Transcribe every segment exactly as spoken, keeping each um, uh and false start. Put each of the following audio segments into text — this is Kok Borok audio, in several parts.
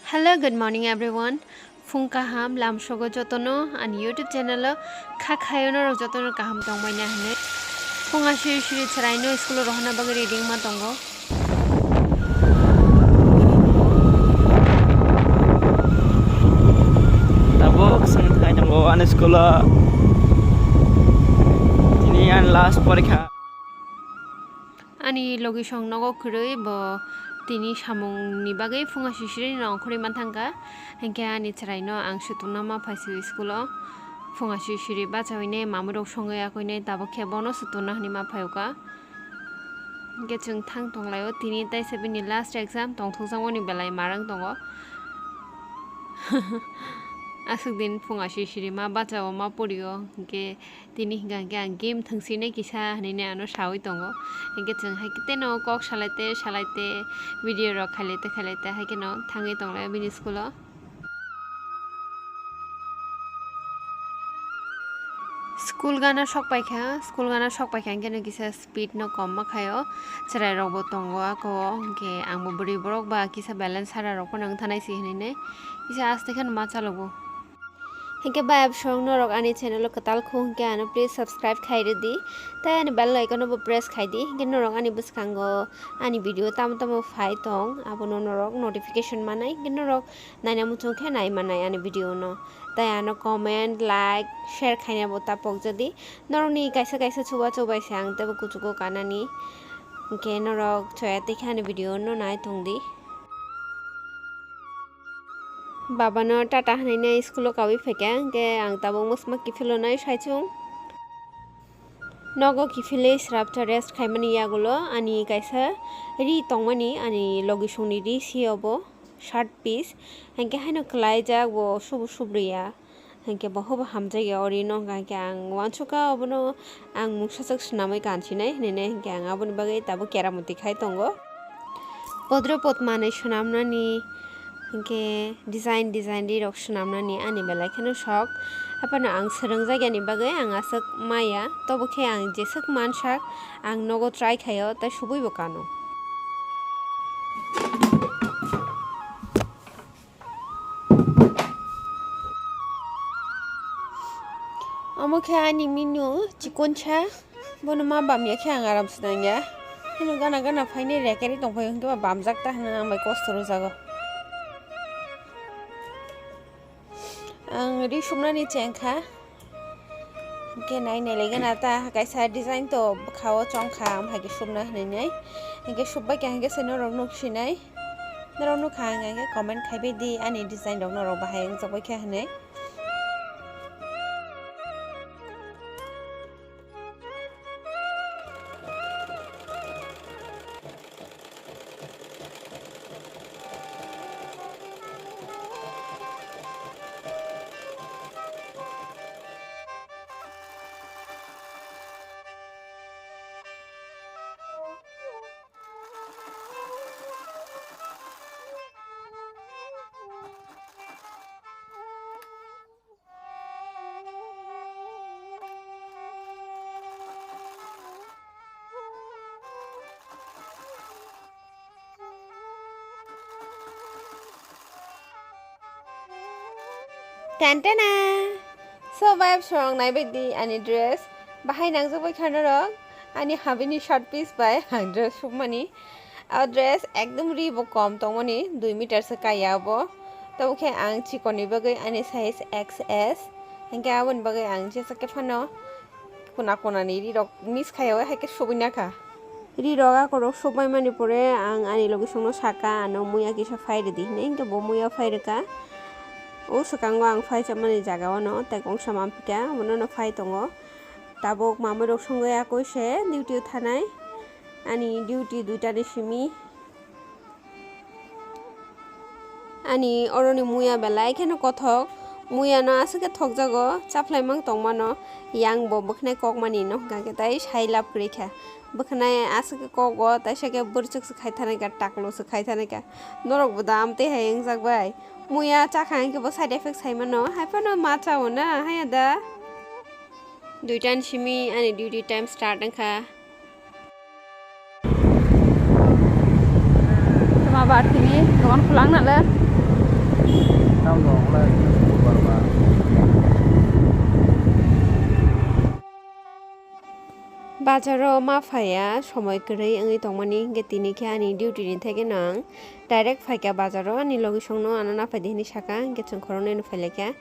Hello, good morning everyone. Phung kaham, lamsogo jotono ani YouTube channel o kha khayo norok jotono kaham tongbaina hinwi. Phung asiri siri chwraino school o rohorna bagwi ready wngma tongo. Tabuk swngwi thangwi tongo ani school o. Tini ani last porikha. Ani logisong nogo kwrwi, bo tini samungni bagwi phung asiri sirino ongkhorwi manthangkha. Hinkhe ani chwraino ang sutuna ma phaisio school o. Phung asiri siri bachawi nai, mamwi rok songwi yakhwi nai, tabuk khe bono sutuna hinwi ma phaio kha. Hinkhe chwng thang tonglaio, tini taisa bini last exam tongthokjakmani belai marang tongo. Aswk din phung asiri siri ma bachao ma porio, hinkhe tini hinkha hinkhe ang game thwngsinai kisa hinwi ano sawi tongo. Hinkhe chwng hai teno kok salaite salaite video rok khailaite khailaite hai kheno thangwi tonglaio bini school o. School gana sok paikha, school gana sok paikha, hinkhe no kisa speed no kom ma khaio, chwrai rok bo tongo ako, hinkhe ang bo bwrwi borok ba kisa balance sara rok phano wng thanai se hinwi nai kisa aste kheno ma chalogo. Hinkhe bayap song norok ani channel o kwtal khu hinkhe ano please subscribe khai rwdi, tei ani bell icon no bo press khai di, hinkhe norok ani bwskango ani video tamo tamo phai tong abono norok notification manai, hinkhe norok naina muchung khe nai manai ani video no. Tai ano comment, like, share khaina bo ta pokjadi. Norokni kaisa kaisa chuba chubai se ang teibo kuchugo kanani. Hinkhe norok choya tei khe ani video no nai tongdi. Babano tata hwnwi nai school o kawi phaikha, hinkhe ang tabuk mwsma kiphilwi nai saichung. Nogo kiphilwi srapsa rest khaimani yagulo ani kaisa ri tongmani, ani logisongni ri si obo. Shirt piece, hinkhe haino kwlaijak bo subu subriya, hinkhe bo hobo hamjakya o rino, hinkhe ang uansukha obono ang mungsa swk swnamwi kansinai hinwi nai, hinkhe ang aboni bagwi tabuk keramoti khai tongo. Podro pod manwi swnamnani, hinkhe design design rirok swnamnani ani belai kheno sok, haphano ang swrwngjakyani bagwi ang aswk maya, tobo khe ang jeswk mansak ang nogo try khaio tei subui bo kano. Omo khe ani minu chikonsa, bono ma bamya khe ang aram se nangya. Hino gana gana phainai rekeri tongphai hinkhe ba bamjak ta hwnwi ang bai kosto rwjago. Ang ri sumnani chengkha. Hinkhe nai nailaigana ta kaisa design to bwkhao chongkha, am hai khe sumna hinwi nai. Hinkhe subbai kha hinkhe se norok nuksinai. Norok nukha hinkhe comment khaibai di ani design rok norok bahai wngjakbai kha hinwi. Tantana! So, vibe song naibai di ani dress. Bahai nangjak bai kha norok. Ani habini short piece bai ang dress sukmani. O dress ekdom ri bo kom tongmani, dui meter se kaya bo. Tamo khe ang chikon ni bagwi ani size X S. Hinkhe aboni bagwi ang jesa khe phano kuna kuna ni ri rok miss khai o, hai khe subui nakha. Ri rok akorok submai mani pore ang ani logisong no saka, ano muya kisa phai rwdi hinwi, hinkhe bo muya phai rwkha. O swkango ang phai chamani jaga o no tei kongsa mampikha, abono no phai tongo. Tabuk mamwi rok songwi akoi se duty o thanai. Ani duty duita ni simi. Ani oroni muya belai kheno kothok. Muya no aswk khe thokjago, chaphlai mang tongmano. Yang bo bwkhnai kokmani no hwnkha khe tai sai lab kwrwi kha. Bwkhnai aswk khe kogo, taisa khe bwrchuk se khai thanai kha, taklo se khai thanai kha. Norok bo da amtwi hai wngjak bai. Muya chakha hinkhe bo side effect sai mano. Hai phano ma chao na, haya da. Duita ni simi ani duty time start wngkha. Tuma bar tini dogan khulang nale. Tamo wngkha bubar ba. Bazaro ma phaiya, somoi kwrwi wngwi tongmani, hinkhe tini khe ani duty ni theke no ang direct phaikha bazaro, ani logisong no ano naphai di hinwi sakha, hinkhe chwng khoroknwi no phailaikha.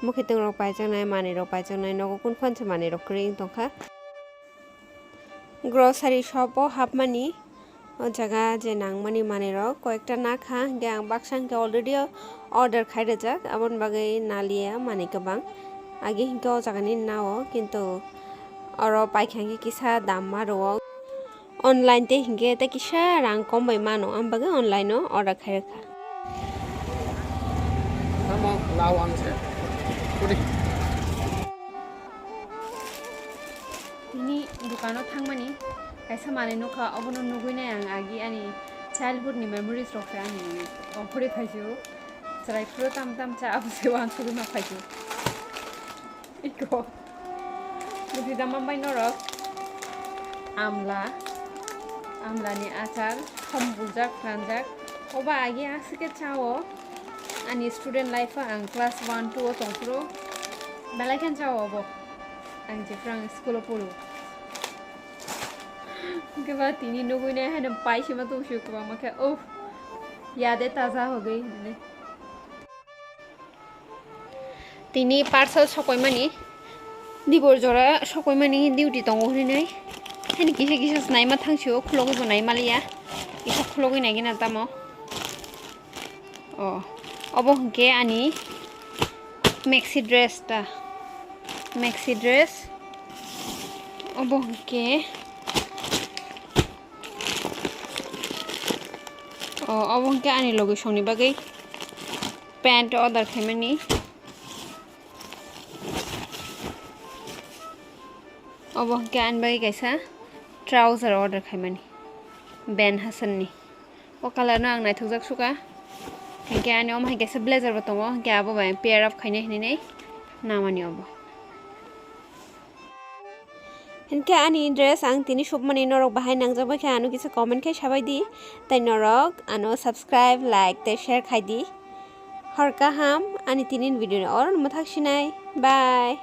Mwkhwtwng rok paijaknai, manwi rok paijaknai, nogo kunu phan se manwi rok kwrwi wng tongkha. Grocery shop o hapmani, o jaga je nangmani manwi rok koyekta nakha, hinkhe ang baksa hinkhe already order khai rijak, aboni bagwi naliya manwi kwbang. Agi hinkhe o jaga ni nao, kintu oro paikha hinkhe kisa dam ma rwo. Online tei hinkhe tei kisa rang kom bai mano, aboni bagwi online o order khai rwkha. Tamo lao ang se. Kudi. Tini dukano thangmani kaisa manwi nukha, obono nugwi nai ang agi ani childhood ni memories rok se ani ongkhorwi phaisio. Chwrai phuru tam tam cha abo se uansugwi ma phaisio. Iko. Bwdwi da mambai norok. Amla. Amlani achar. Thom buljak, ranjak. Oba agi aswk khe chao. Ani student life o ang class one, two o tongphuru. Belai khe chao obo. Ang jephru ang school o poro. Hwnkhe ba tini nugwi nai haino paisima tongphio kwbangma khe. Uff. Yade taja ho gayi hinwi. Tini parcel sokoimani, dibor jora sokoimani duty tongo hinwi. Hani kisa kisa se naima thangsio, khulogwi bo naimaliya. Kisa khulogwi naigwna tamo. O, obo hwnkhe ani maxi dress ta. Maxi dress. Obo hwnkhe, o, obo hwnkhe ani logisongni bagwi. Pant order khaimani. Obo hwnkhe ani bagwi kaisa trouser order khaimani. Ben Hasan ni. O colour no ang naithokjak sukha. Hinkhe ani omo hai kaisa blazer bo tongo. Hinkhe abo bai pair up khainai hinwi nai namani obo. Hinkhe ani dress ang tini submani norok bahai nangjak bai khe ano kisa comment khe sabai di. Tai norok ano subscribe, like tei share khai di. Hor kaham ani tini video ni oro mwthak sinai. Bye.